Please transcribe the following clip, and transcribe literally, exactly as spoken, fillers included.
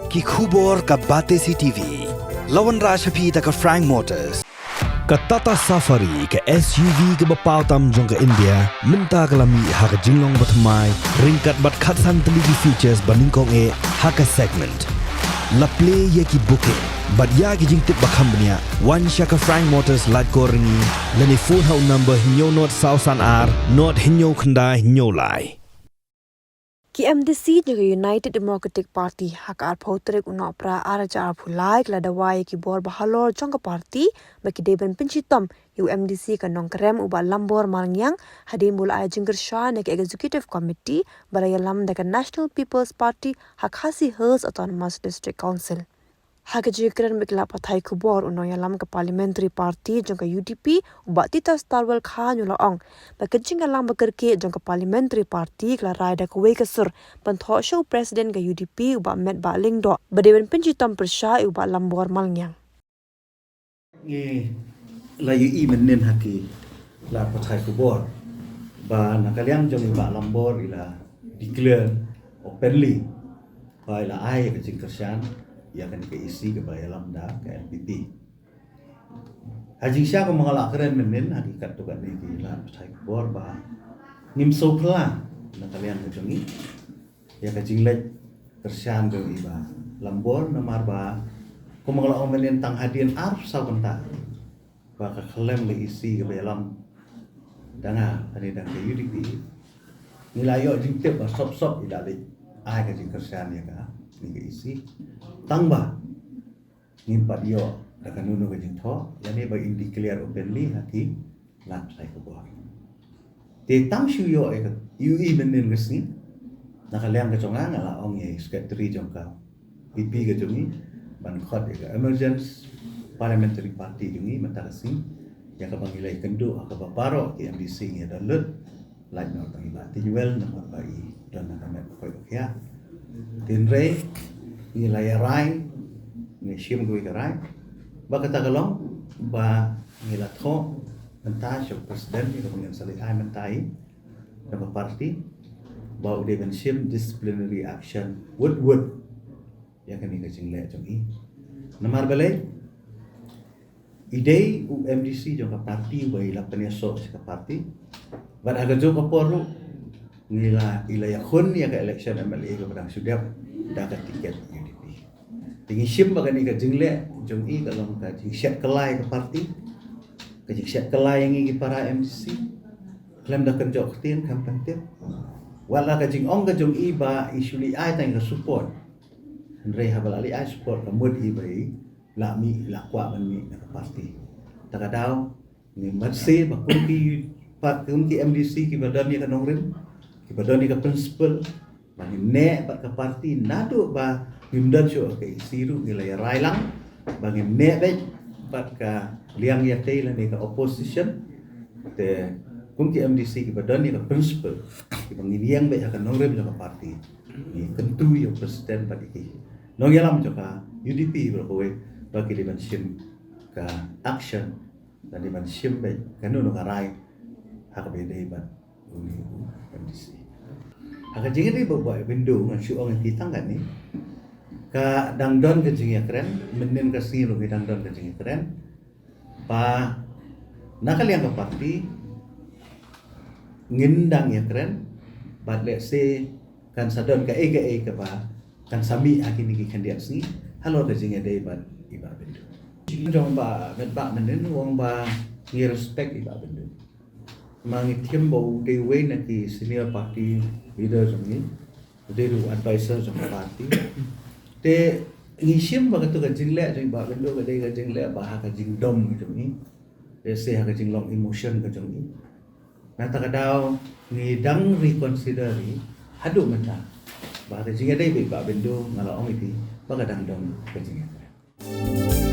Ki khubor ka Batesi T V. La wanrah sha phi da ka Frank Motors. Ka Tata Safari, ka S U V kaba paw tam jong ka India, mynta ka la mih ha ka jinglong bathymmai, ryngkat bad khatsan tylli ki features ba nyngkong eh ha ka segment. La plie ïa ki booking bad ïa ki jingtip ba kham bniah, wan sha ka Frank Motors Laitkor Ryngi, lane phone ha u number hynñiew nod saw san ar nod hynñiew khyndai hynñiew lai. Ki M D C jong ka United Democratic Party ha ka arphew tarik u Nohprah ar hajar arphew lai ki la dawa ïa ki bor ba halor jong ka party ba ki dei ban pynshitom ïa u M D C ka Nongkrem u Bah Lambor Malngiang, hadien ba u la ai jingkyrshan ïa ka Executive Committee ba la ïalam da ka National People's Party ha Khasi Hills Autonomous District Council. Ha ka jingkren bad ki lad pathai khubor, u nongïalam ka Parliamentary Party jong ka U D P, u Bah Titosstarwell Chyne u la ong ba ka jingïalang ba kyrkieh jong ka Parliamentary Party ka la rai da kawei ka sur ban thoh sha u President ka U D P, u Bah Metbah Lyngdoh, ba dei ban pynshitom pyrshah ïa u Bah Lambor Malngiang. Ngi la ïohi mynnin ha ki lad pathai khubor ba na ka liang jong i Bah Lambor i la declare openly ba i la ai ka jingkyrshan ïa kane ka E C kaba ïalam da ka N P P. Ha jingshisha kumba nga la kren mynnin ha ki katto katne ki lad pathai khubor ba ngim sngewphylla na ka liang ka jong ngi ïa ka jingleit kyrshan jong i Bah Lambor, namar ba kumba nga la ong mynnin, tang hadien arphew saw kynta ba ka khyllem ka E C kaba ïalam da nga lane da ka U D P, ngi la ïoh jingtip ba sop sop i la leit ai ka jingkyrshan ïa kane ka E C. Tang ba ngim pat ïoh da kano kano ka jingthoh lane ba in declare openly ha ki lad pathai khubor. Te tang shu ïoh ïa ka, ïohi mynnin ka sngi, na ka liang ka jong nga, nga la ong ïa i Secretary jong ka P P ka jong ngi ban khot ïa ka Emergence Parliamentary Party jong ngi mynta ka sngi, ïa kaba ngi la ïakynduh ha kaba baroh ki M D C ngi ïa don lut, lait noh tang i Bah Tynwell namar ba i don ha ka met ba koit ba khiah. Hynrei ngi la ïa rai, ngi shim kawei ka rai ba kata ka long ba ngi la thoh mynta sha u President ïa kaba ngin sa leit ai mynta i da ka party ba u dei ban shim disciplinary action wut wut ïa kane ka jingleh jong i. Namar balei? I dei u M D C jong ka party uba i la pynïasoh sha ka party. Bad ha kajuh ka por ruh ngi la, i la ïakhun ïa ka election M L A kaba dang shu dep da ka tiket U D P. Te ngi shim ba kane ka jingleh jong i ka long ka jingshet kylla ïa ka party, ka jingshet kylla ïa ngi ki para M D C. Khlem da kynjoh ktien, khlem pyntip. Wat la ka jingong ka jong i ba i shu leit ai tang ka support, hynrei haba la leit ai support ka mut i ba i la mih, la kwah ban mih na ka party. Ta ka daw ngi mat se ba kum ki, ba kum ki M D C kiba don ïa ka nongrim, kiba don ïa ka principle ba ngin neh bad ka party, naduh ba ngim don shuh ha ka E C ruh ngi la ïa rai lang ba ngin neh beit bad ka liang ïatei lane ka opposition. Te kum ki M D C kiba don ïa ka principle, kiba ngin ïeng beit ha ka nongrim jong ka party, ngi kyntu ïa u President bad ïa ki nongïalam jong ka U D P baroh kawei ba ki dei ban shim ka action lane ban shim beit kano kano ka rai ha kaba ïadei bad une u M D C. Ha ka jingïadei bad u Bah Bindo, ngan shu ong ïa phi tang katne, ka dang don ka jingïakren, mynnin ka sngi ruh ka dang don ka jingïakren ba na ka liang ka party ngin dang ïakren bad lehse kan sa don kaei kaei kaba kan sa mih ha kine ki khyndiat sngi halor ka jingïadei bad i Bah Bindo. Jong Bah Metbah mynnin u ong ba ngi respect i Bah Bindo. Ma ngi tip ba u dei uwei na ki senior party leader jong ngi, u dei ruh advisor jong ka party. Te ngi shim ba kato ka jingleh jong i Bah Bindo ka dei ka jingleh ba ha ka jingdom ka jong ngi, lehse ha ka jinglong emotion ka jong ngi. Na ta ka daw ngi dang reconsider i haduh mynta ba ha ka jingïadei bad i Bah Bindo nga la ong ïa phi ba ka dang don ka jingïakren.